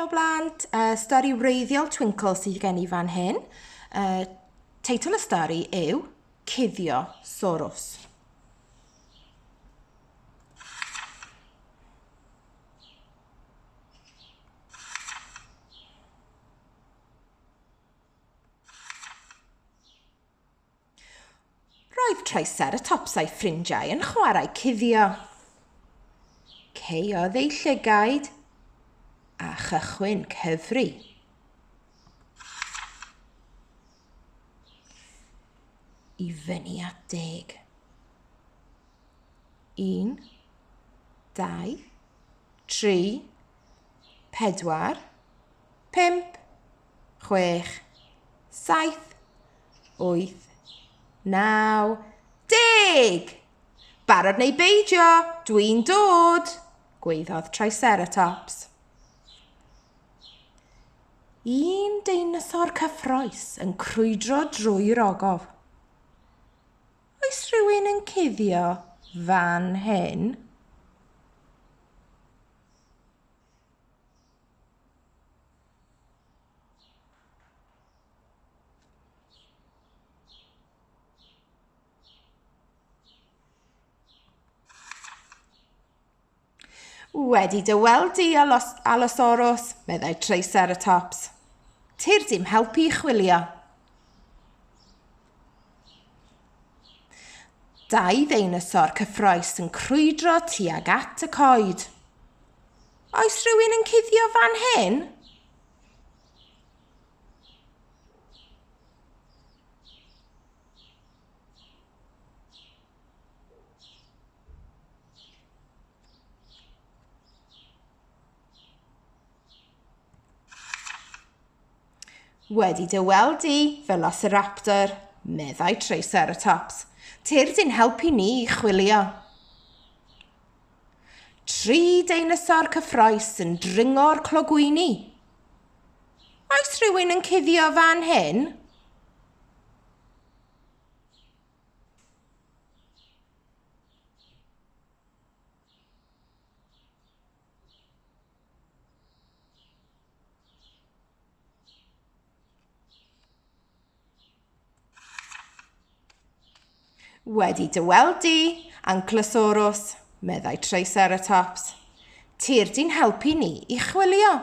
Helo blant, uh, stori wreiddiol Twinkle sydd gen i fan hyn. Uh, teitl y stori yw Cuddio Soros. Roedd Triceratops a'i ffrindiau yn chwarae cuddio. Caeodd ei llygaid a chychwyn cyfri. I fyny at deg. Un, dau, tri, pedwar, pump, chwech, saith, wyth, naw, deg! Barod neu beidio, dwi'n dod! gwaeddodd Triceratops. Un deinosor cyffroes yn crwydro drwy'r ogof. Oes rhywun yn cuddio fan hyn? Wedi dy weld di, Alos Allosaurus, meddai Triceratops. Tyrd i'm helpu i chwilio. Dau ddeinosor cyffroes yn crwydro tuag at y coed. Oes rhywun yn cuddio fan hyn? Wedi dy weld di, Velociraptor, meddai Triceratops. Tyrd i'n helpu ni i chwilio. Tri deinosor cyffroes yn dringo'r clogwyni. Oes rhywun yn cuddio fan hyn? Wedi dy weld di, Ankylosaurus, meddai Triceratops. Tyrd i'n helpu ni i chwilio.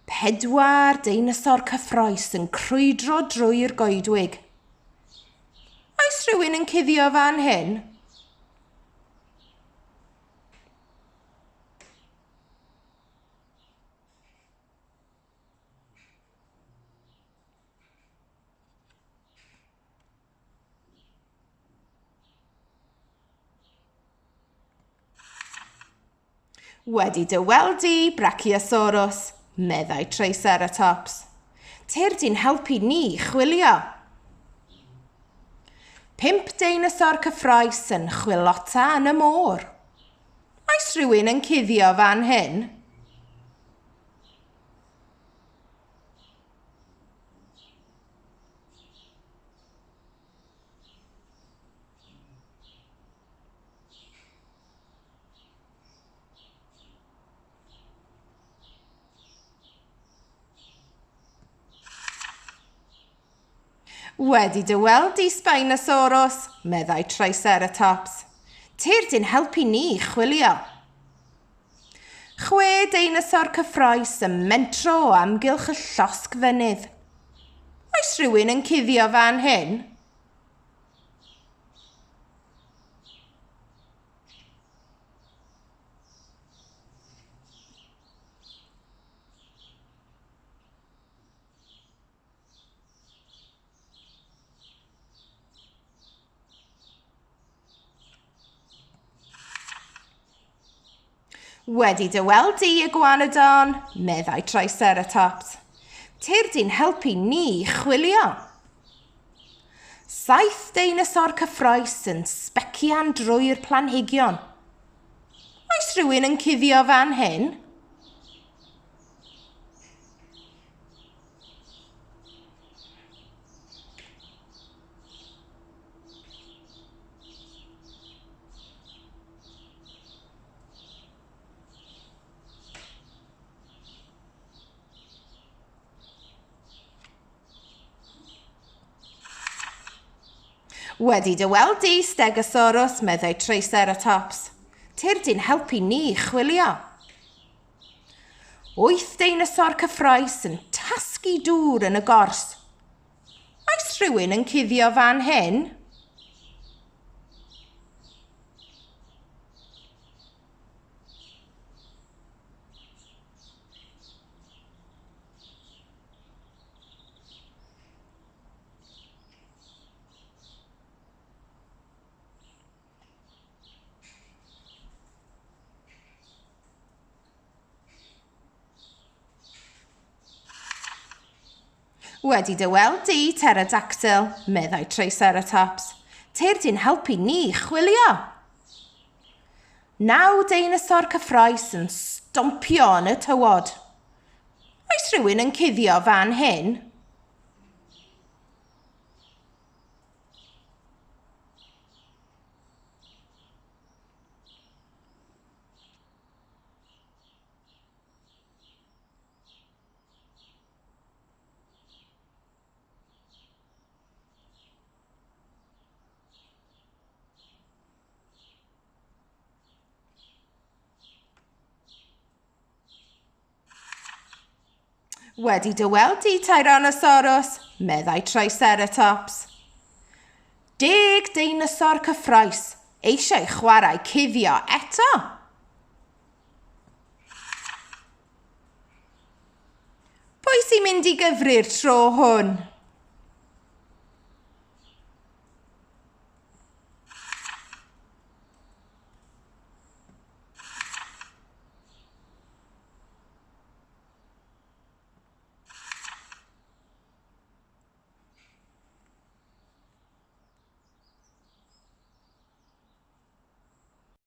Pedwar deinosor cyffroes yn crwydro drwy'r goedwig. Oes rhywun yn cuddio fan hyn? Wedi dy weld di, Brachiosaurus, meddai Triceratops. Tyrd i'n helpu ni chwilio. Pump deinosor cyffroes yn chwilota yn y môr. Oes rhywun yn cuddio fan hyn? Wedi dy weld di, Spinosaurus, meddai Triceratops. Tyrd i'n helpu ni i chwilio. Chwe deinosor cyffroes yn mentro o amgylch y llosg fynydd. Oes rhywun yn cuddio fan hyn? Wedi dy weld di, Iguanodon, meddai Triceratops. Tyrd i'n helpu ni chwilio. Saith deinosor cyffroes yn sbecian drwy'r planhigion. Oes rhywun yn cuddio fan hyn? Wedi dy weld di, Stegosaurus, meddai Triceratops. Tyrd i'n helpu ni chwilio. Wyth deinosor cyffroes yn tasgu dŵr yn y gors. Oes rhywun yn cuddio fan hyn? Wedi dy weld di, Pterodactyl, meddai Triceratops. Tyrd i'n helpu ni chwilio. Naw deinosor cyffroes yn stompio yn y tywod. Oes rhywun yn cuddio fan hyn? Wedi dy weld di, Tyrannosaurus, meddai Triceratops. Deg deinosor cyffroes, eisiau chwarae cuddio eto. Pwy sy'n mynd i gyfri'r tro hwn?